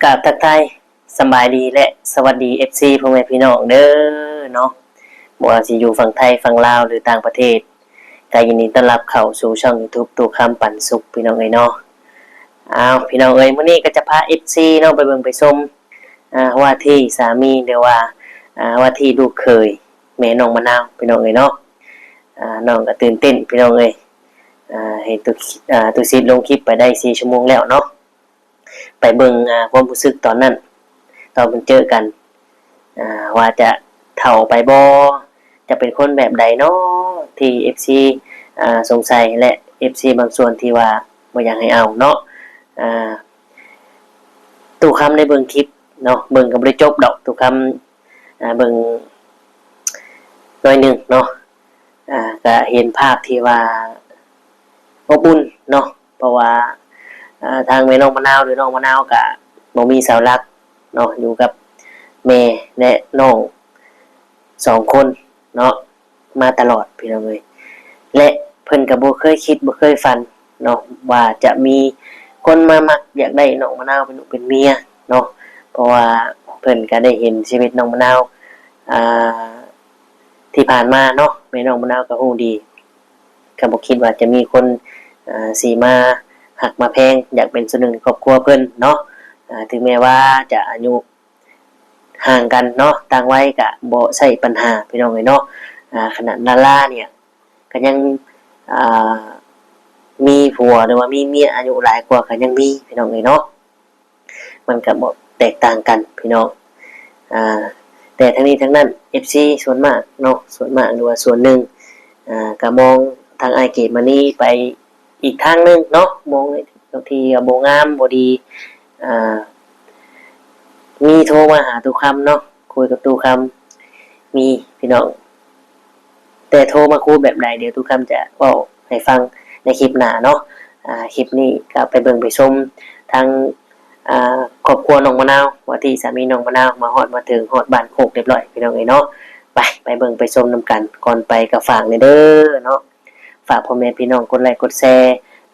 ກາບທັກທາຍສະບາຍດີ ແລະ ສະຫວັດດີ ເອັຟຊີ ພໍ່ແມ່ພີ່ນ້ອງເດີເນາະ, ບໍ່ວ່າຊິຢູ່ຝັ່ງໄທ, ຝັ່ງລາວ ຫຼື ຕ່າງປະເທດ, ກໍຍິນດີຕ້ອນຮັບເຂົ້າສູ່ຊ່ອງ YouTube ຕູ້ຄຳປັນສຸກ ພີ່ນ້ອງເອີຍເນາະ. ອ້າວ ພີ່ນ້ອງເອີຍ, ມື້ນີ້ກໍຈະພາ ເອັຟຊີ ເນາະ ໄປເບິ່ງໄປຊົມ ອ່າ ວ່າທີ່ສາມີ ຫຼືວ່າ ອ່າ ວ່າທີ່ລູກເຂີຍແມ່ນ້ອງມະນາວ ພີ່ນ້ອງເອີຍເນາະ. ອ່າ ນ້ອງກໍຕື່ນເຕັ້ນ ພີ່ນ້ອງເອີຍ, ອ່າ ເຫັນຕູ້ ອ່າ ຕູ້ສິດລົງຄລິບໄປໄດ້ສີ່ຊົ່ວໂມງແລ້ວເນາະ. ໄປເບິ່ງ ອ່າ ຄວາມຮູ້ສຶກຕອນນັ້ນ ຕອນເພິ່ນເຈີກັນ ອ່າ ວ່າຈະເຖົ້າໄປບໍ່, ຈະເປັນຄົນແບບໃດເນາະ ທີ່ ເອັຟຊີ ອ່າ ສົງໄສ ແລະ ເອັຟຊີ ບາງສ່ວນທີ່ວ່າບໍ່ຢາກໃຫ້ເອົາເນາະ. ອ່າ ຕູ້ຄຳໄດ້ເບິ່ງຄລິບເນາະ, ເບິ່ງກໍບໍ່ໄດ້ຈົບດອກ, ຕູ້ຄຳ ອ່າ ເບິ່ງໜ້ອຍໜຶ່ງເນາະ, ອ່າ ກະເຫັນພາບທີ່ວ່າອົບອຸ່ນເນາະ, ເພາະວ່າ ອ່າ ທາງແມ່ນ້ອງມະນາວ ຫຼື ນ້ອງມະນາວກະບໍ່ມີເສົາຫຼັກເນາະ, ຢູ່ກັບແມ່ ແລະ ນ້ອງສອງຄົນເນາະ ມາຕະຫຼອດ ພີ່ນ້ອງເອີຍ. ແລະ ເພິ່ນກໍບໍ່ເຄີຍຄິດ ບໍ່ເຄີຍຝັນເນາະ ວ່າຈະມີຄົນມາມັກ ຢາກໄດ້ນ້ອງມະນາວເປັນລູກເປັນເມຍເນາະ, ເພາະວ່າເພິ່ນກໍໄດ້ເຫັນຊີວິດນ້ອງມະນາວ ອ່າ ທີ່ຜ່ານມາເນາະ, ແມ່ນ້ອງມະນາວກໍຮູ້ດີ, ກໍບໍ່ຄິດວ່າຈະມີຄົນ ເອີ ຊິມາຮັກມາແພງ ຢາກເປັນສ່ວນໜຶ່ງໃນຄອບຄົວເພິ່ນເນາະ. ເອີ ເຖິງແມ່ນວ່າຈະອາຍຸຫ່າງກັນເນາະ, ຕ່າງໄວກໍບໍ່ໃຊ້ປັນຫາ ພີ່ນ້ອງເອີຍເນາະ. ເອີ ຂະໜາດດາລານີ້ກໍຍັງ ເອີ ມີຜົວ ຫຼືວ່າມີເມຍອາຍຸຫຼາຍກວ່າກໍຍັງມີ ພີ່ນ້ອງເອີຍເນາະ. ມັນກໍບໍ່ແຕກຕ່າງກັນພີ່ນ້ອງ. ອ່າ ແຕ່ທັງນີ້ທັງນັ້ນ ເອັຟຊີ ສ່ວນມາກເນາະ, ສ່ວນມາກ ຫຼືວ່າສ່ວນໜຶ່ງ ອ່າ ກໍມອງທາງອ້າຍເກດມະນີໄປອີກທາງໜຶ່ງເນາະ, ມອງໃນທີ່ວ່າບໍ່ງາມ ບໍ່ດີ. ອ່າ ມີໂທມາຫາຕູ້ຄຳເນາະ, ຄຸຍກັບຕູ້ຄຳ ມີພີ່ນ້ອງ. ແຕ່ໂທມາຄູ່ແບບໃດ ດຽວຕູ້ຄຳຈະເວົ້າໃຫ້ຟັງໃນຄລິບໜ້າເນາະ. ອ່າ ຄລິບນີ້ກໍໄປເບິ່ງໄປຊົມທາງ ອ່າ ຄອບຄົວນ້ອງມະນາວ ວ່າທີ່ສາມີນ້ອງມະນາວ ມາຮອດມາເຖິງຮອດບ້ານໂຄກຮຽບຮ້ອຍ ພີ່ນ້ອງເອີຍເນາະ. ໄປ ໄປເບິ່ງໄປຊົມນຳກັນ. ກ່ອນໄປກໍຝາກແດ່ເດີເນາະ, ຝາກພໍ່ແມ່ພີ່ນ້ອງກົດໄລກົດແຊ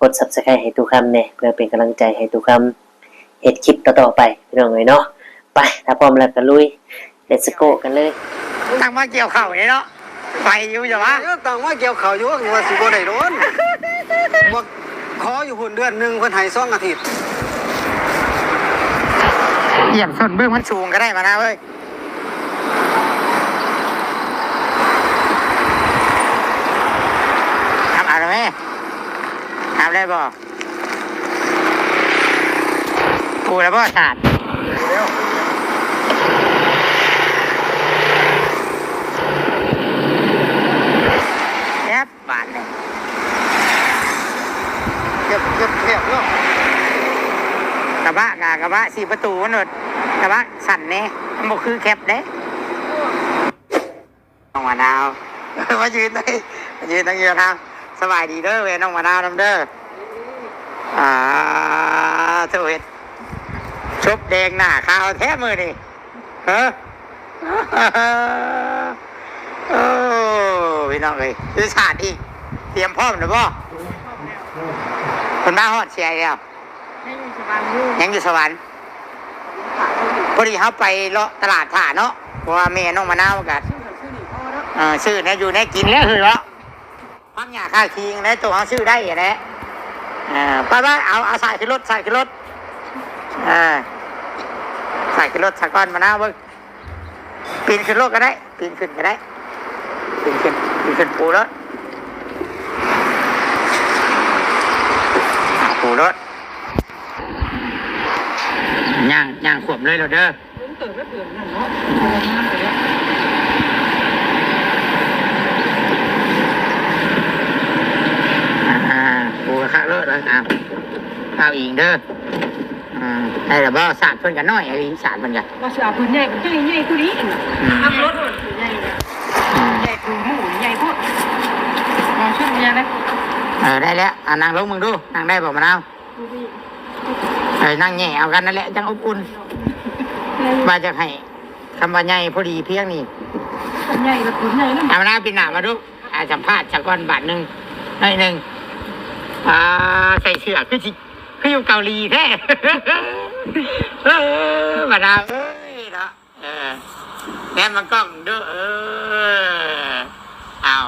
ກົດ Subscribe ໃຫ້ຕູ້ຄຳແດ່ ເພື່ອເປັນກຳລັງໃຈໃຫ້ຕູ້ຄຳ ເຮັດຄລິບຕໍ່ໆໄປ ພີ່ນ້ອງເອີຍເນາະ. ໄປ ຖ້າພ້ອມແລ້ວກໍລຸຍ Let's go ກັນເລີຍ. ຕັ້ງມາກ່ຽວເຂົ້ານີ້ເນາະ ໄວຢູ່ ຢ່າວ່າ ເອີ ຕັ້ງມາກ່ຽວເຂົ້າຢູ່ ວ່າຊິບໍ່ໄດ້ໂດນ ບໍ່ ຂໍຢູ່ພຸ້ນເດືອນໜຶ່ງ ເພິ່ນໃຫ້ສອງອາທິດ. ຢ້ຽມຊົນເບິ່ງມັນສູງກໍໄດ້ມານາເອີຍ. ຫາບເອົາແມ່ ຫາບໄດ້ບໍ່? ປູແລ້ວບໍ່ສາດ? ແອບ ບາດນີ້ ເກັບ ເກັບ ເກັບເນາະ. ກະບະ ກະ ກະບະສີ່ປະຕູມັນໂລດ ກະບະສັ້ນແດ່ ມັນບໍ່ຄືແຄັບເດ້. ນ້ອງມະນາວ ມາຢືນໄດ້ ມາຢືນທາງນີ້ນະ. ສະບາຍດີເດີ ແວ່ນ້ອງມະນາວນຳເດີ. ອ່າ ໂທ້ ເຮັດສົບແດງໜ້າຂາວແທ້ມື້ນີ້ ຮະ. ໂອ້ ພີ່ນ້ອງເອີຍ ຄືສາດອີກ ຕຽມພ້ອມແລ້ວບໍ່? ເພິ່ນມາຮອດເສຍແລ້ວ ຍັງຢູ່ສະຫວັນຢູ່ ຍັງຢູ່ສະຫວັນ. ພໍດີເຮົາໄປເລາະຕະຫຼາດຖ້າເນາະ ເພາະວ່າແມ່ນ້ອງມະນາວກໍ ຊື້ນັ້ນຊື້ນີ້ພໍເນາະ ເອີ ຊື້ແນວຢູ່ແນວກິນແລ້ວເຮີເນາະ. ຜັກຫຍ້າຄາຄີງໃນໂຕເຮົາຊື້ໄດ້ຫັ້ນແຫຼະ. ເອີ ໄປໆ ເອົາ ເອົາສາຍຂຶ້ນລົດ ສາຍຂຶ້ນລົດ ເອີ ສາຍຂຶ້ນລົດສາກ່ອນ ມະນາວເບິ່ງ. ປີນຂຶ້ນໂລດກໍໄດ້ ປີນຂຶ້ນກໍໄດ້ ປີນຂຶ້ນ ປີນຂຶ້ນປູໂລດ ປູໂລດ. ຍ່າງ ຍ່າງຂວມເລີຍໂລດເດີ. ອ່າ ປູຄັກໆໂລດ ເອົາ ເອົາອີງເດີ. ອ່າ ໄດ້ແລ້ວບໍ່? ສາດເພິ່ນກໍນ້ອຍອີ່ຫຼີ ສາດເພິ່ນກໍ ວ່າຊິເອົາພື້ນໃຫຍ່ ເພິ່ນໃຫຍ່ກວ່ານີ້ອີກ. ອືມ ຂັບລົດເພິ່ນໃຫຍ່ ອືມ ໃຫຍ່ກວ່າໝູ່ ໃຫຍ່ໂພດ. ເອົາຊຸດໃຫຍ່ເລີຍ. ເອີ ໄດ້ແລ້ວ. ອ່າ ນັ່ງລົງເບິ່ງດູ ນັ່ງໄດ້ບໍ່ ມະນາວ? ເອີ ນັ່ງແຫຍ່ເອົາກັນນັ້ນແຫຼະ ຈັ່ງອົບອຸ່ນ. ວ່າຈະໃຫ້ ຄຳວ່າໃຫຍ່ພໍດີພຽງນີ້ ໃຫຍ່ແລ້ວ ໃຫຍ່ນຳ. ເອົາ ມະນາວ ປິ່ນໜ້າມາດູ ອ່າ ສຳພາດສາກ່ອນບາດໜຶ່ງ ໜ້ອຍໜຶ່ງ. ອ່າ ໃສ່ເສື້ອຄືຊິ ຄືຢູ່ເກົາຫຼີແທ້. ເອີ ບັນດາເອີຍເນາະ ເອີ ແນມມາກ້ອງເດີ້ ເອີ ເອົາ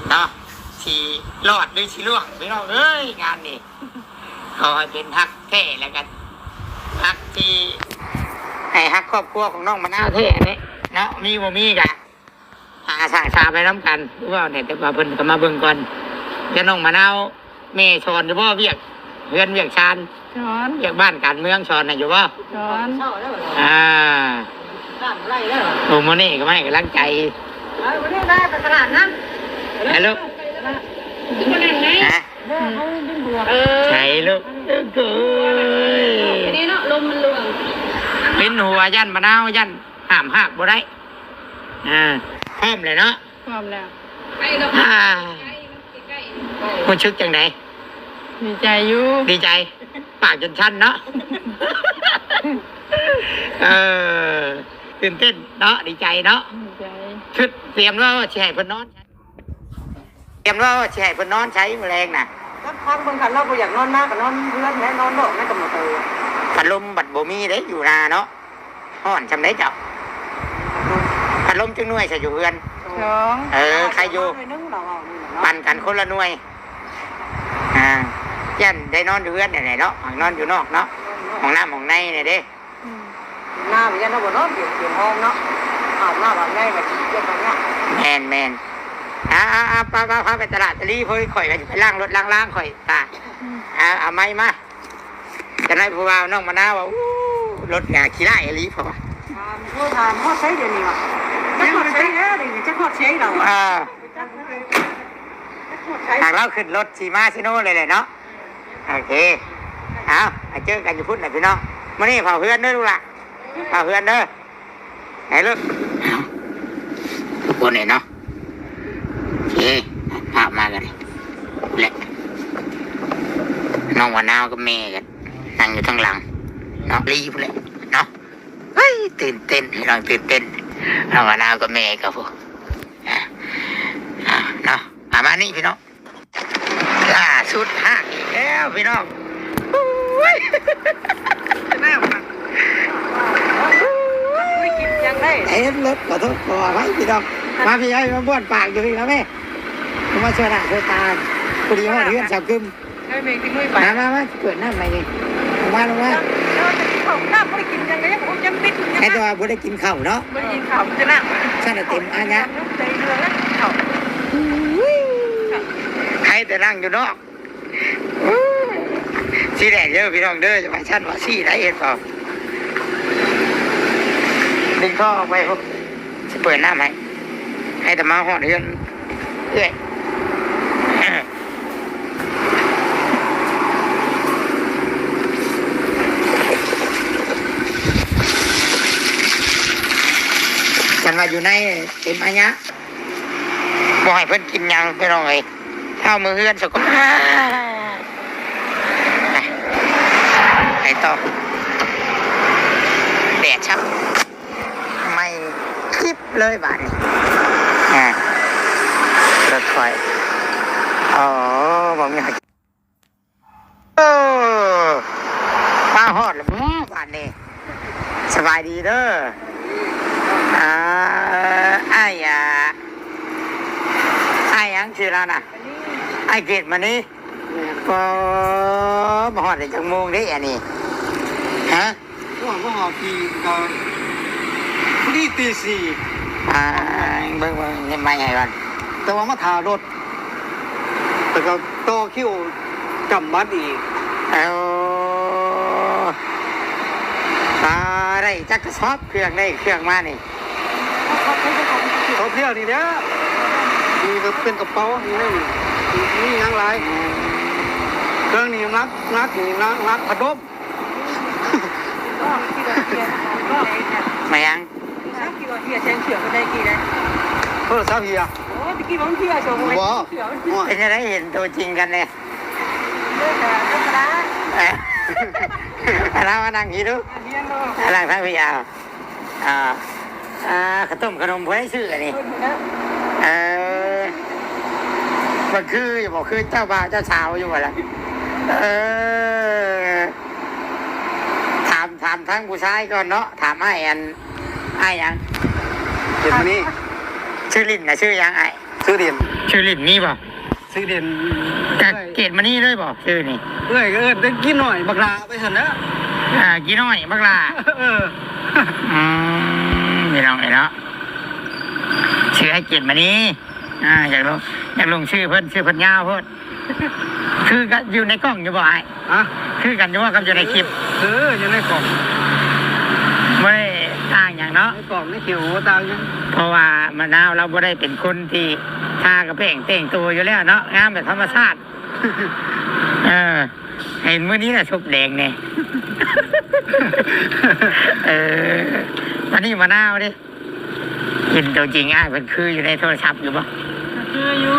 ເນາະ ຊິລອດຫຼືຊິລ່ວງ ພີ່ນ້ອງເອີຍ ງານນີ້ ຂໍໃຫ້ເປັນຮັກແທ້ ແລ້ວກໍຮັກທີ່ ໃຫ້ຮັກຄອບຄົວຂອງນ້ອງມະນາວແທ້ແຫຼະເນາະ ມີບໍ່ມີກະ ຫາສ້າງສາໄປນຳກັນ ຄືເວົ້າແຫຼະ ແຕ່ວ່າເພິ່ນກໍມາເບິ່ງກ່ອນ. ແຕ່ນ້ອງມະນາວ ແມ່ສອນຢູ່ບໍ່ ວຽກເຮືອນວຽກຊານ ສອນ ວຽກບ້ານການເມືອງ ສອນໃຫ້ຢູ່ບໍ່? ສອນ ອ່າ ໂອ້ ມື້ນີ້ກໍມາໃຫ້ກຳລັງໃຈ ເອີ ມື້ນີ້ໄດ້ໄປຕະຫຼາດນະ ໃຫ້ລູກ ຮະ ເອີ ໃຫ້ລູກ ໂອ້ຍ ນີ້ເນາະ ລົມມັນລ່ວງ ເປັນຫົວ ຢ້ານມະນາວ ຢ້ານຫ້າມຮາກບໍ່ໄດ້. ອ່າ ພ້ອມແລ້ວເນາະ ພ້ອມແລ້ວ ອ່າ ຮູ້ສຶກຈັ່ງໃດ? ດີໃຈຢູ່ ດີໃຈ ປາກຈົນສັ່ນເນາະ ເອີ ຕື່ນເຕັ້ນເນາະ ດີໃຈເນາະ ດີໃຈ ຄິດຕຽມແລ້ວວ່າຊິໃຫ້ເພິ່ນນອນ ຕຽມແລ້ວວ່າຊິໃຫ້ເພິ່ນນອນໃສມື້ແລງນະ ຈັກຟັງເບິ່ງ ຄັນລາວບໍ່ຢາກນອນນາກໍນອນເຮືອນແຫຼະ ນອນນອກໃນກຳມະໂຕ ພັດລົມບັດບໍ່ມີເດ້ ຢູ່ນາເນາະ. ຮ້ອນຊ່ຳໃດເຈົ້າ? ພັດລົມຈັກໜ່ວຍຊະຢູ່ເຮືອນ? ສອງ ເອີ ໄຄຢູ່ ໜ່ວຍໜຶ່ງເນາະ ປັ່ນກັນຄົນລະໜ່ວຍ ອ່າ ຢ້ານໄດ້ນອນຢູ່ເຮືອນແຫຼະເນາະ ນອນຢູ່ນອກເນາະ ຫ້ອງນ້ຳຫ້ອງໃນນີ້ເດ້ ອືມ ນ້ຳຢ້ານເຮົາບໍ່ນອນ ຕຽມ ຕຽມຫ້ອງເນາະ ອາບນ້ຳອາບໃນກໍຊິເກັບໄປຍາກ ແມ່ນໆ ອ່າໆໆ ໄປໆ ພາໄປຕະຫຼາດຕະລີ ເພາະຂ້ອຍກໍຊິໄປລ້າງລົດລ້າງລາງຂ້ອຍ ອືມ ອ່າ ເອົາໄມ້ມາ. ຈະໄດ້ຜູ້ວ່ານ້ອງມະນາວວ່າ ໂອ້ ລົດຫຍ້າຂີ້ຮ້າຍອີ່ຫຼີ ເພາະວ່າ ຖາມ ໂທຖາມຮອດໃສດຽວນີ້ວ່າ ຈັກຮອດໃສແລ້ວດຽວນີ້ ຈັກຮອດໃສແລ້ວ ອ່າ ຈັກຮອດໃສ ຫາກລາວຂຶ້ນລົດຊິມາຊິໂນເລີຍແຫຼະເນາະ ໂອເຄ ເອົາ ໄປເຈີກັນຢູ່ພຸ້ນແຫຼະພີ່ນ້ອງ ມື້ນີ້ເຝົ້າເຮືອນເດີ້ລູກຫຼ້າ ເຝົ້າເຮືອນເດີ້. ໃຫ້ເລີກ ເອົາ ທຸກຄົນເຫັນເນາະ ໂອເຄ ພາບມາກັນແຫຼະ ນ້ອງມະນາວກັບແມ່ກັນ ນັ່ງຢູ່ທາງຫຼັງເນາະ ລີພຸ້ນແຫຼະເນາະ ເຮີ້ຍ ຕື່ນເຕັ້ນ ພີ່ນ້ອງ ຕື່ນເຕັ້ນ ນ້ອງມະນາວກັບແມ່ກັບຜູ້ ອ່າ ເອົາເນາະ ປະມານນີ້ພີ່ນ້ອງ. ລ່າສຸດຮາກອີກແລ້ວພີ່ນ້ອງ ໂອ້ຍ ນ້ຳມັນ ໂອ້ຍ ກິນຫຍັງໄດ້ ເຕັມລົດ ຂໍໂທດຂໍອະໄພພີ່ນ້ອງ ມາພີ່ ໃຫ້ມາບ້ວນປາກຢູ່ພີ້ນະແມ່ ມາຊ່ວຍໜ້າຊ່ວຍຕາ ພໍດີຮອດເຮືອນສາວກຶມ ໃຫ້ແມ່ກິນມື້ໄປ ມາ ມາ ມາ ເປີດນ້ຳໃໝ່ນີ້ ລົງມາ ລົງມາ ເອີ ແຕ່ກິນເຂົ້ານ້ຳບໍ່ໄດ້ກິນຫຍັງເລີຍ ຍັງຕິດຢູ່ ແຕ່ວ່າບໍ່ໄດ້ກິນເຂົ້າເນາະ ບໍ່ໄດ້ກິນເຂົ້າ ມັນຈະໜັກ ຊັ້ນນະເຕັມອາຍະ ໃຈເຮືອແລ້ວເຂົ້າ ໂອ້ຍ ໃຄແຕ່ນັ່ງຢູ່ນອກ ໂອ້ຍ ສີແດງເດີພີ່ນ້ອງເດີ ຢ່າວ່າຊັ້ນວ່າສີໄດ໋ ເຫັນບໍ່ ດຶງທໍ່ອອກໄປພຸ້ນ ຊິເປີດນ້ຳໃຫ້ ໃຫ້ແຕ່ມາຮອດເຮືອນເອື້ອຍ ຄັນວ່າຢູ່ໃນເຕັມອາຍະ ບໍ່ໃຫ້ເພິ່ນກິນຫຍັງພີ່ນ້ອງເອີຍ ເອົາມືເຮືອນສະກ່ອນ ໄປຕໍ່ ແດດຊ້ຳ ໃໝ່ກິບເລີຍບາດນີ້ ອ່າ ລົດຂ້ອຍ ອໍ ບໍ່ມີໃຜ ເອີ ມາຮອດແລ້ວບໍບາດນີ້ ສະບາຍດີເດີ ອ່າ ອ້າຍ ອ່າ ອ້າຍຫຍັງຊື່ລາວນະ? ອ້າຍເກດມະນີ ແມ່ນ ອໍ ມາຮອດໄດ້ຈັກໂມງເດອັນນີ້ ຮະ? ໂອ້ຍ ມາຮອດພີ້ກໍພໍດີຕີສີ່ ອ່າ ເບິ່ງ ເບິ່ງເຮັດໃໝ່ໃຫ້ກ່ອນ ແຕ່ວ່າມາຖ້າລົດ ແລ້ວກໍຕໍ່ຄິວຈຳບັດອີກ ເອົາ ອ່າ ໄດ້ຈັກກະສອບ ເຄື່ອງໄດ້ເຄື່ອງມານີ້ ສອບດຽວນີ້ແຫຼະ ນີ້ກໍເປັນກະເປົາ ນີ້ ນີ້ຫຍັງຫຼາຍ ອືມ ເຄື່ອງນີ້ໜັກ ໜັກ ນີ້ໜັກ ໜັກ ພັດລົມ ແມ່ນຫຍັງ? ໂທລະສັບເຫຍ ບໍ່ ເປັນຈັ່ງໃດເຫັນໂຕຈິງກັນແດ່? ເອີ ທຳມະດາ ເອີ ລາວມານັ່ງພີ້ດູ ນັ່ງທາງພີ້ ເອົາ ອ່າ ອ່າ ຂະຕົ້ມຂະໜົມຜູ້ໃດຊື້ອັນນີ້? ເອີ ມັນຄືຢູ່ບໍ່? ຄືເຈົ້າບ່າວເຈົ້າສາວຢູ່ບໍ່ລະ? ເອີ ຖາມທາງຜູ້ຊາຍກ່ອນເນາະ ຖາມອ້າຍ ອັນ ອ້າຍຫຍັງ? ເກດມະນີ. ຊື່ຫຼິ້ນນະ ຊື່ຫຍັງອ້າຍ? ຊື່ຫຼິ້ນ. ຊື່ຫຼິ້ນມີບໍ່? ຊື່ຫຼິ້ນ. ກະເກດມະນີເລີຍບໍ່ຊື່ນີ້? ເອື້ອຍກໍເອີ້ນແຕ່ກີ້ນ້ອຍບັກຫຼ້າໄປຊັ້ນແຫຼະ. ອ່າ ກີ້ນ້ອຍບັກຫຼ້າ. ເອີ ອືມ ພີ່ນ້ອງເອີຍເນາະ ຊື່ອ້າຍເກດມະນີ. ອ່າ ຢາກລົງ ຢາກລົງຊື່ເພິ່ນ ຊື່ເພິ່ນຍາວໂພດ. ຄືກັນຢູ່ໃນກ້ອງຢູ່ບໍ່ອ້າຍ? ຮະ? ຄືກັນຢູ່ບໍ່ກັບຢູ່ໃນຄລິບ? ເອີ ຢູ່ໃນກ້ອງ ບໍ່ໄດ້ຕ່າງຫຍັງເນາະ ໃນກ້ອງໃນຄລິບບໍ່ຕ່າງຫຍັງ. ເພາະວ່າມະນາວລາວບໍ່ໄດ້ເປັນຄົນທີ່ທາກະແປ້ງແຕ່ງໂຕຢູ່ແລ້ວເນາະ ງາມແບບທຳມະຊາດ. ເອີ ເຫັນມື້ນີ້ລະສົບແດງແດ່. ເອີ ອັນນີ້ມະນາວເດ້. ເຫັນໂຕຈິງອ້າຍເພິ່ນຄືຢູ່ໃນໂທລະສັບຢູ່ບໍ່? ຄືຢູ່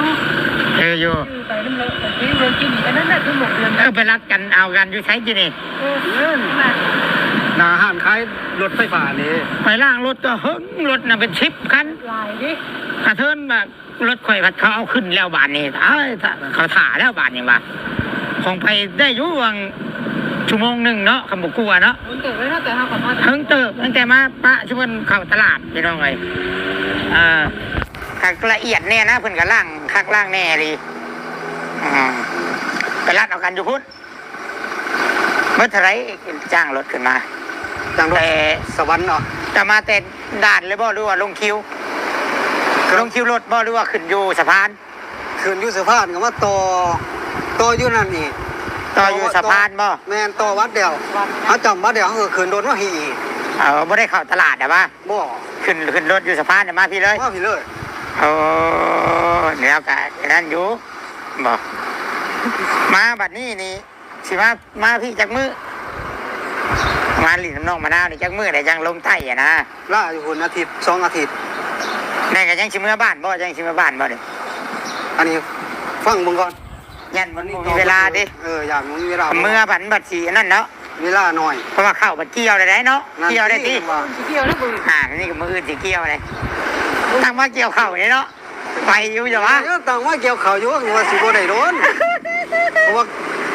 ຄືຢູ່ ຄືໄປນຳເລີຍ ໄປເບິ່ງກິນນີ້ ອັນນັ້ນນະ ຄືໝົກເດືອນ ເອີ ໄປລັດກັນເອົາກັນຢູ່ໃສກິນນີ້? ເອີ ໜ້າຮ້ານຂາຍລົດໄຟຟ້ານີ້ ໄປລ້າງລົດກໍເຫິງ ລົດນະເປັນສິບຄັນ ຫຼາຍເດ້. ກະເທີນວ່າລົດຂ້ອຍພັດເຂົາເອົາຂຶ້ນແລ້ວບາດນີ້ ອ້າຍ ເຂົາຖ້າແລ້ວບາດນີ້ວ່າ ຂອງໃຜໄດ້ຢູ່ຫວ່າງຊົ່ວໂມງໜຶ່ງເນາະ ຄັນບໍ່ກົວເນາະ. ເຖິງເຕີບແລ້ວເນາະ ແຕ່ເຮົາກໍມາ ເຖິງເຕີບ ຕັ້ງແຕ່ມາປະຊຸມເພິ່ນເຂົ້າຕະຫຼາດ ພີ່ນ້ອງເອີຍ. ເອີ ຄັກລະອຽດແນ່ນະ ເພິ່ນກໍລ້າງຄັກລ້າງແນ່ອີ່ຫຼີ. ອ່າ ໄປລັດເອົາກັນຢູ່ພຸ້ນ. ເບິດເທົ່າໃດຈ້າງລົດຂຶ້ນມາ? ຈ້າງລົດ ແຕ່ສະຫວັນເນາະ. ຈະມາແຕ່ດ່ານເລີຍບໍ່ ຫຼືວ່າລົງຄິວ? ລົງຄິວລົດບໍ່ ຫຼືວ່າຂຶ້ນຢູ່ສະພານ? ຂຶ້ນຢູ່ສະພານກໍມາຕໍ່ ຕໍ່ຢູ່ນັ້ນອີກ. ຕໍ່ຢູ່ສະພານບໍ່? ແມ່ນ ຕໍ່ວັດແລ້ວ ເຮົາຈຳວັດແລ້ວ ເຮົາກໍຂຶ້ນລົດມາພີ້ອີກ. ເອີ ບໍ່ໄດ້ເຂົ້າຕະຫຼາດນະວ່າ? ບໍ່. ຂຶ້ນ ຂຶ້ນລົດຢູ່ສະພານມາພີ້ເລີຍ? ມາພີ້ເລີຍ. ໂອ້ ແລ້ວກໍນັ້ນຢູ່ບໍ່? ມາບັດນີ້ນີ້ ຊິມາ ມາພີ້ຈັກມື້? ມາຫຼິ້ນນຳນ້ອງມະນາວນີ້ຈັກມື້ແລ້ວຈັ່ງລົງໃຕ້ຫັ້ນນະ? ລາຢູ່ພຸ້ນອາທິດສອງອາທິດ. ແລ້ວກໍຍັງຊິເມືອບ້ານບໍ່? ຍັງຊິເມືອບ້ານບໍ່ນີ້? ອັນນີ້ຟັງເບິ່ງກ່ອນ. ຢ້ານມັນບໍ່ມີເວລາເດ້. ເອີ ຢ້ານບໍ່ມີເວລາ. ເມືອບັດ ບັດຊິອັນນັ້ນເນາະ ເວລາໜ້ອຍ. ເພາະວ່າເຂົ້າບັດກ່ຽວແລ້ວເດ້ເນາະ. ກ່ຽວແລ້ວຕິ? ວ່າຊິກ່ຽວແລ້ວມື້ອື່ນ. ອ່າ ນີ້ກໍມື້ອື່ນຊິກ່ຽວເດ້. ຕັ້ງມາກ່ຽວເຂົ້ານີ້ເນາະ. ໄປຢູ່ ຢ່າວ່າ ເອີ ຕັ້ງມາກ່ຽວເຂົ້າຢູ່ ວ່າຊິບໍ່ໄດ້ໂດນ ເພາະວ່າ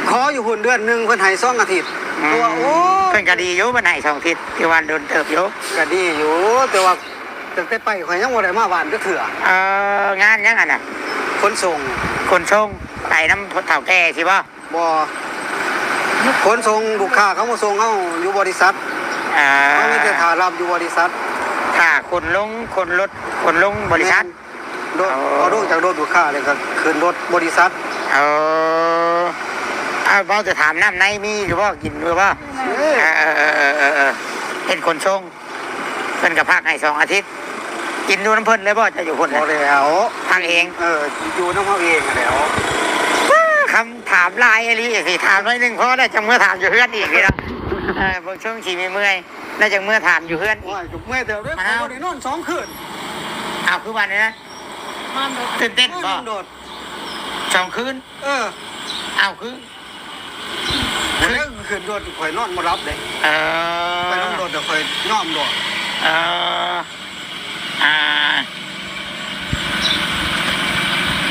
ຂໍຢູ່ພຸ້ນເດືອນໜຶ່ງ ເພິ່ນໃຫ້ສອງອາທິດ. ອືມ ເພາະວ່າ ໂອ້ ເພິ່ນກໍດີຢູ່ ເພິ່ນໃຫ້ສອງອາທິດ ຖືວ່າດົນເຕີບຢູ່. ກໍດີຢູ່ ແຕ່ວ່າຕັ້ງແຕ່ໄປ ຂ້ອຍຍັງບໍ່ໄດ້ມາບ້ານຈັກເທື່ອ. ເອີ ງານຫຍັງຫັ້ນນະ? ຂົນສົ່ງ. ຂົນສົ່ງ ໄປນຳເຖົ້າແກ່ຊິບໍ່? ບໍ່ ຂົນສົ່ງລູກຄ້າເຂົາມາສົ່ງເຮົາຢູ່ບໍລິສັດ. ອ່າ ເຮົາມີແຕ່ຖ້າຮັບຢູ່ບໍລິສັດ. ຖ້າຂົນລົງ ຂົນລົດ ຂົນລົງບໍລິສັດ. ແມ່ນ ລົດ ເອົາລົງຈາກລົດລູກຄ້າ ແລ້ວກໍຂຶ້ນລົດບໍລິສັດ. ເອີ ເອົາ ເວົ້າແຕ່ຖາມນ້ຳໃນມີຢູ່ບໍ່? ກິນຢູ່ບໍ່? ເອີ ເອີ ເອີ ເອີ ເຮັດຂົນສົ່ງ. ເພິ່ນກໍພັກໃຫ້ສອງອາທິດ. ກິນຢູ່ນຳເພິ່ນເລີຍບໍ່? ເຈົ້າຢູ່ພຸ້ນນະ ບໍ່ແລ້ວ ພັກເອງ. ເອີ ຢູ່ນຳເຮົາເອງຫັ້ນແຫຼ້ວ. ຄຳຖາມຫຼາຍອີ່ຫຼີ ຊິຖາມໜ້ອຍໜຶ່ງພໍແລ້ວ ຈັ່ງເມືອຖາມຢູ່ເຮືອນອີກນີ້ເນາະ. ເອີ ເບິ່ງຊົງຊິມີເມື່ອຍ ແລ້ວຈັ່ງເມືອຖາມຢູ່ເຮືອນອີກ. ໂອ້ຍ ກໍເມື່ອຍເຕີບເດ້. ມາ ບໍ່ໄດ້ນອນສອງຄືນ. ອ້າວ ຄືວ່ານີ້ນະ? ຕື່ນເຕັ້ນບໍ່? ສອງຄືນ. ເອີ ອ້າວ ຄື ຄືຂຶ້ນລົດຂ້ອຍນອນບໍ່ຫຼັບເດ້. ເອີ ຂ້ອຍນອນລົດແລ້ວຂ້ອຍຍອມໂລດ. ເອີ ອ່າ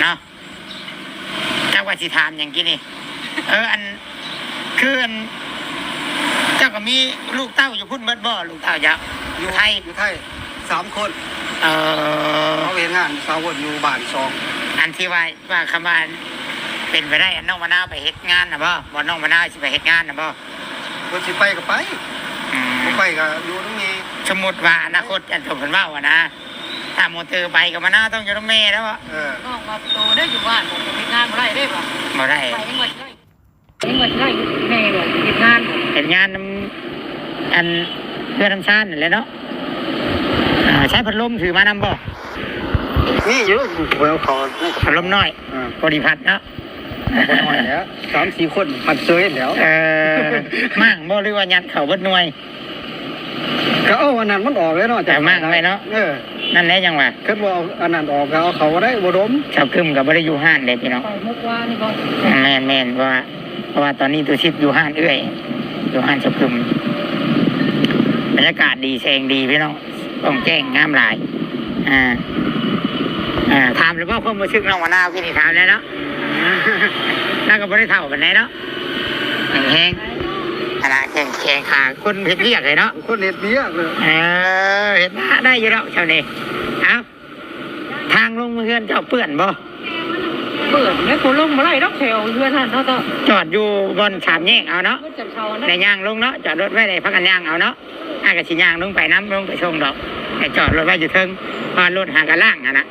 ເນາະ ຈັກວ່າຊິຖາມຫຍັງກີ້ນີ້. ເອີ ອັນ ຄື ອັນ ເຈົ້າກໍມີລູກເຕົ້າຢູ່ພຸ້ນເບິດບໍ່? ລູກເຕົ້າເຈົ້າຢູ່ໄທ? ຢູ່ໄທ ຢູ່ໄທສາມຄົນ. ເອີ ເຂົາເຮັດງານສາວວົນຢູ່ບ້ານສອງ. ອັນທີ່ວ່າ ວ່າຄຳວ່າເປັນໄປໄດ້ ອັນນ້ອງມະນາວໄປເຮັດງານນະບໍ່? ບໍ່ ນ້ອງມະນາວຊິໄປເຮັດງານນະບໍ່? ເພິ່ນຊິໄປກໍໄປ. ອືມ ບໍ່ໄປກໍຢູ່ນຳແມ່. ສົມມຸດວ່າອະນາຄົດ ອັນຕົວເພິ່ນເວົ້າຫັ້ນນະ ຖ້າມໍເຕີໄປກໍມະນາວຕ້ອງຢູ່ນຳແມ່ແລ້ວ. ເອີ ນ້ອງວ່າໂຕໄດ້ຢູ່ບ້ານ ບໍ່ເຮັດງານບໍ່ໄດ້ເດ້. ບໍ່ ບໍ່ໄດ້ ໄປຍັງວ່າຊິໄດ້ ຍັງວ່າຊິໄດ້ແມ່ບໍ່ເຮັດງານ ເຮັດງານນຳ ອັນ ເຮືອນນຳຊານນັ້ນແຫຼະເນາະ. ອ່າ ໃຊ້ພັດລົມຖືມານຳບໍ່? ມີຢູ່ ເອົາເຂົ້າ ພັດລົມນ້ອຍ. ອ່າ ພໍດີພັດເນາະ. ບໍ່ນ້ອຍແຫຼະ ສາມສີ່ຄົນພັດເຊີຍແຫຼ້ວ. ເອີ ມ້າງບໍ່ ຫຼືວ່າຍັດເຂົ້າເບິດໜ່ວຍ? ກໍເອົາອັນນັ້ນມັນອອກແລ້ວເນາະ. ແຕ່ມ້າງໄວ້ເນາະ. ເອີ ນັ້ນແຫຼະ ຍັງວ່າ ຄັນບໍ່ເອົາອັນນັ້ນອອກກໍເອົາເຂົ້າບໍ່ໄດ້ ບໍ່ດົມ. ເຈົ້າກຶມກໍບໍ່ໄດ້ຢູ່ຮ້ານເດ້ພີ່ນ້ອງ. ໄປໝົດວ່ານີ້ບໍ່? ແມ່ນໆ ເພາະວ່າ ເພາະວ່າຕອນນີ້ຕູຊິດຢູ່ຮ້ານເອື້ອຍ ຢູ່ຮ້ານເຈົ້າກຶມ. ບັນຍາກາດດີ ແສງດີພີ່ນ້ອງ ກ້ອງແຈ້ງງາມຫຼາຍ. ອ່າ ອ່າ ຖາມແລ້ວບໍ່ຄວາມຮູ້ສຶກນ້ອງມະນາວ ກີ້ນີ້ຖາມແລ້ວເນາະ. ລາວກໍບໍ່ໄດ້ເຖົ້າປານໃດເນາະ ແຮງໆ. ລະແຂ່ງ ແຂ່ງຂາຄົນເຮັດວຽກເລີຍເນາະ ຄົນເຮັດວຽກເລີຍ. ເອີ ເຮັດໜ້າໄດ້ຢູ່ດອກຊ່ຳນີ້. ເອົ້າ ທາງລົງເຮືອນເຈົ້າເປື້ອນບໍ່? ເປື້ອນແລ້ວ ບໍ່ລົງບໍ່ໄດ້ດອກ ແຖວເຮືອນຫັ້ນເນາະ. ຈອດຢູ່ບ່ອນສາມແຍກເອົາເນາະ ໄດ້ຍ່າງລົງເນາະ ຈອດລົດໄວ້ ໄດ້ພາກັນຍ່າງເອົາເນາະ. ອ້າຍກໍຊິຍ່າງລົງໄປນຳ ລົງໄປສົ່ງດອກ ໄດ້ຈອດລົດໄວ້ຢູ່ເທິງ ເພາະວ່າລົດຫາກໍລ້າງຫັ້ນນະ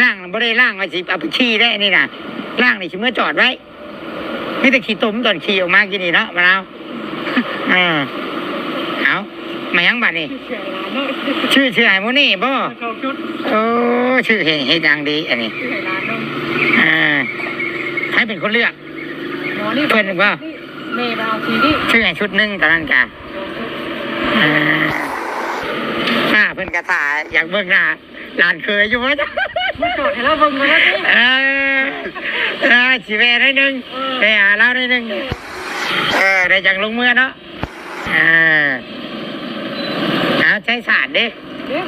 ລ້າງບໍ່ໄດ້ລ້າງວ່າຊິເອົາໄປຂີ່ໄດ້ນີ້ນະ ລ້າງນີ້ຊິເມືອຈອດໄວ້. ມີແຕ່ຂີ້ຕົມຕອນຂີ່ອອກມາກີ້ນີ້ເນາະ ມະນາວ. ເອີ ເອົາ ມາຫຍັງບາດນີ້? ຊື້ເສື້ອໃຫ້ໂມເນ່ບໍ່? ໂອ້ ຊື້ເຮັດ ເຮັດຫຍັງດີອັນນີ້? ເອີ ໃຜເປັນຄົນເລືອກ? ເພິ່ນບໍ່? ຊື້ໃຫ້ຊຸດໜຶ່ງຕອນນັ້ນກະ. ເອີ ປ້າເພິ່ນກະຖ້າຢາກເບິ່ງໜ້າ ຫຼານເຂີຍຢູ່ບໍ່? ມາຈອດໃຫ້ລາວເບິ່ງກ່ອນນະຕິ. ເອີ ເອີ ຊິແວ່ໜ້ອຍໜຶ່ງ ເອີ ໄປຫາລາວໜ້ອຍໜຶ່ງ ເອີ ໄດ້ຈັ່ງລົງເມືອເນາະ. ເອີ ເອົາ ໃຊ້ສາດເດ້ ເດ້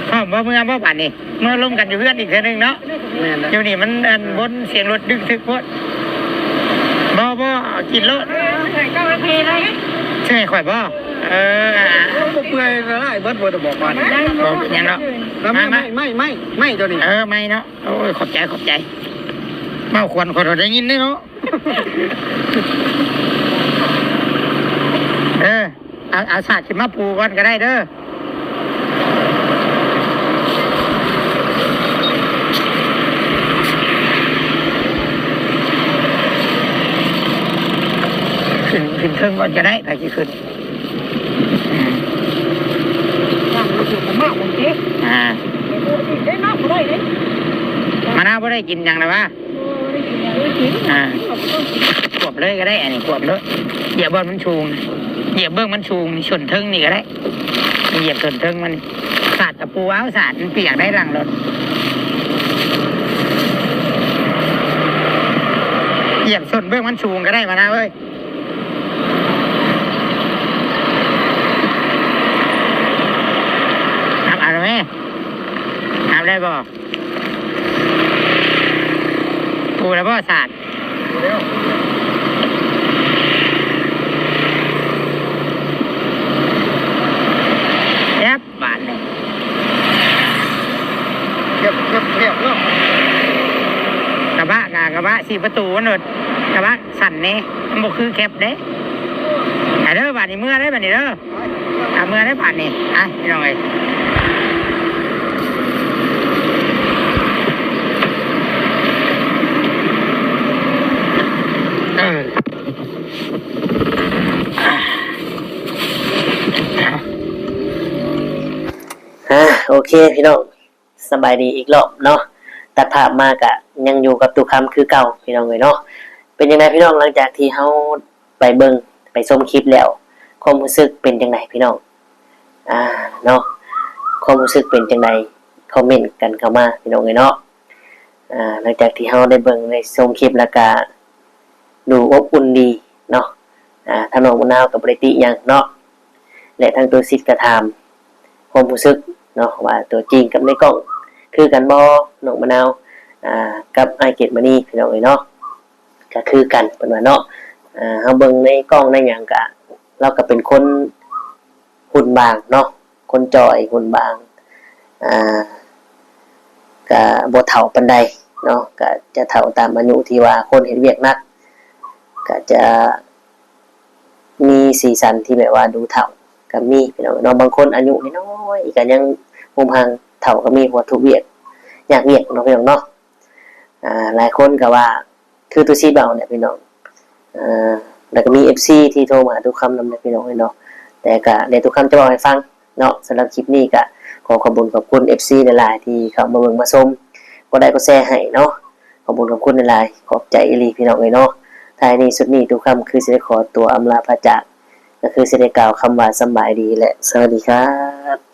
ພ້ອມບໍ່ ເມືອບໍ່ບາດນີ້? ເມືອລົມກັນຢູ່ເຮືອນອີກເທື່ອໜຶ່ງເນາະ. ແມ່ນແລ້ວ ຢູ່ນີ້ມັນອັນ ເອີ ບົນສຽງລົດດຶກທຶກໂພດ. ບໍ່ ບໍ່ ກິນໂລດ ເອີ ໃຫ້ເຈົ້າເພເລີຍ. ຊື້ໃຫ້ຂ້ອຍບໍ່? ເອີ ບໍ່ເປື່ອຍລະລາຍເບິດບໍ່ ໄດ້ບອກວ່ານີ້ ບໍ່ເປັນຫຍັງດອກ. ແລ້ວ ມາ ມາ ໄມ້ ໄມ້ ໄມ້ ໄມ້ຕົວນີ້ ເອີ ໄມ້ເນາະ. ໂອ້ຍ ຂອບໃຈ ຂອບໃຈ. ເວົ້າຄວນຂ້ອຍໄດ້ຍິນເດ້ເນາະ. ເອີ ເອົາ ເອົາສາດຂຶ້ນມາປູກ່ອນກໍໄດ້ເດີ. ຂຶ້ນ ຂຶ້ນເທິງກ່ອນກໍໄດ້ ໃຜຊິຂຶ້ນ. ອືມ ອ່າ ມະນາວບໍ່ໄດ້ກິນຫຍັງລະວະ? ອ່າ ຄວບເລີຍກໍໄດ້ ອັນນີ້ຄວບເລີຍ. ຢຽບບ່ອນມັນສູງ ຢຽບເບິ່ງມັນສູງ ສົ້ນເທິງນີ້ກໍໄດ້. ຢຽບສົ້ນເທິງມັນ ສາດຕະປູເອົາ ສາດມັນປຽກໄດ້ຫຼັງລົດ. ຢຽບສົ້ນເບິ່ງມັນສູງກໍໄດ້ ມະນາວເອີຍ. ຮັບເອົາແມ່ ຮັບໄດ້ບໍ່? ປູແລ້ວບໍ່ສາດ? ແອບ ບາດນີ້ ແຄບ ແຄບ ແຄບເນາະ. ກະບະ ກະ ກະບະສີ່ປະຕູມັນໂລດ ກະບະ ສັ້ນແດ່ ມັນບໍ່ຄືແຄັບເດ້. ໄປເດີ ບາດນີ້ເມືອເດີ ບາດນີ້ເດີ. ອ່າ ເມືອເດີບາດນີ້ ອ່ະ ພີ່ນ້ອງເອີຍ. ເອີ ອ່າ ໂອເຄ ພີ່ນ້ອງ. ສະບາຍດີອີກລອບເນາະ. ຕັດພາບມາກະຍັງຢູ່ກັບຕູ້ຄຳຄືເກົ່າ ພີ່ນ້ອງເອີຍເນາະ. ເປັນຈັ່ງໃດພີ່ນ້ອງ ຫຼັງຈາກທີ່ເຮົາໄປເບິ່ງໄປຊົມຄລິບແລ້ວ ຄວາມຮູ້ສຶກເປັນຈັ່ງໃດພີ່ນ້ອງ? ອ່າ ເນາະ ຄວາມຮູ້ສຶກເປັນຈັ່ງໃດ ຄອມເມັນກັນເຂົ້າມາ ພີ່ນ້ອງເອີຍເນາະ. ອ່າ ຫຼັງຈາກທີ່ເຮົາໄດ້ເບິ່ງໄດ້ຊົມຄລິບແລ້ວກະ ດູອົບອຸ່ນດີເນາະ. ອ່າ ທາງນ້ອງມະນາວກໍບໍ່ໄດ້ຕິຫຍັງເນາະ ແລະ ທາງໂຕຊິດກໍຖາມຄວາມຮູ້ສຶກເນາະ ວ່າຕົວຈິງກັບໃນກ້ອງຄືກັນບໍ່ ນ້ອງມະນາວ ອ່າ ກັບອ້າຍເກດມະນີ ພີ່ນ້ອງເອີຍເນາະ. ກໍຄືກັນເພິ່ນວ່າເນາະ. ອ່າ ເຮົາເບິ່ງໃນກ້ອງໃນຫຍັງກະ ລາວກໍເປັນຄົນ ຫຸ່ນບາງເນາະ ຄົນຈ່ອຍຫຸ່ນບາງ ອ່າ ກະບໍ່ເຖົ້າປານໃດເນາະ ກະຈະເຖົ້າຕາມອາຍຸທີ່ວ່າຄົນເຮັດວຽກໜັກ ກະຈະມີສີສັນທີ່ແບບວ່າດູເຖົ້າກະມີພີ່ນ້ອງເນາະ. ບາງຄົນອາຍຸນ້ອຍໆກະຍັງຮຸ່ມຮັ່ງເຖົ້າກະມີ ເພາະວ່າທຸກວຽກຍາກວຽກເນາະພີ່ນ້ອງເນາະ. ອ່າ ຫຼາຍຄົນກະວ່າ ຄືຕູ້ຊີບເວົ້າແຫຼະພີ່ນ້ອງ ເອີ ແລ້ວກໍມີເອັຟຊີທີ່ໂທມາຫາຕູ້ຄຳນຳແຫຼະພີ່ນ້ອງເອີຍເນາະ ແຕ່ກະແຕ່ຕູ້ຄຳຈະເວົ້າໃຫ້ຟັງເນາະ. ສຳລັບຄລິບນີ້ກະຂໍຂອບບຸນຂອບຄຸນເອັຟຊີຫຼາຍໆທີ່ເຂົ້າມາເບິ່ງມາຊົມ ກົດໄລກົດແຊໃຫ້ເນາະ. ຂອບບຸນຂອບຄຸນຫຼາຍໆ ຂອບໃຈອີ່ຫຼີພີ່ນ້ອງເອີຍເນາະ. ທ້າຍນີ້ສຸດນີ້ຕູ້ຄຳຄືຊິໄດ້ຂໍຕົວອຳລາພາຈາກ ກໍຄືຊິໄດ້ກ່າວຄຳວ່າສຳບາຍດີ ແລະ ສະຫວັດດີຄັບ.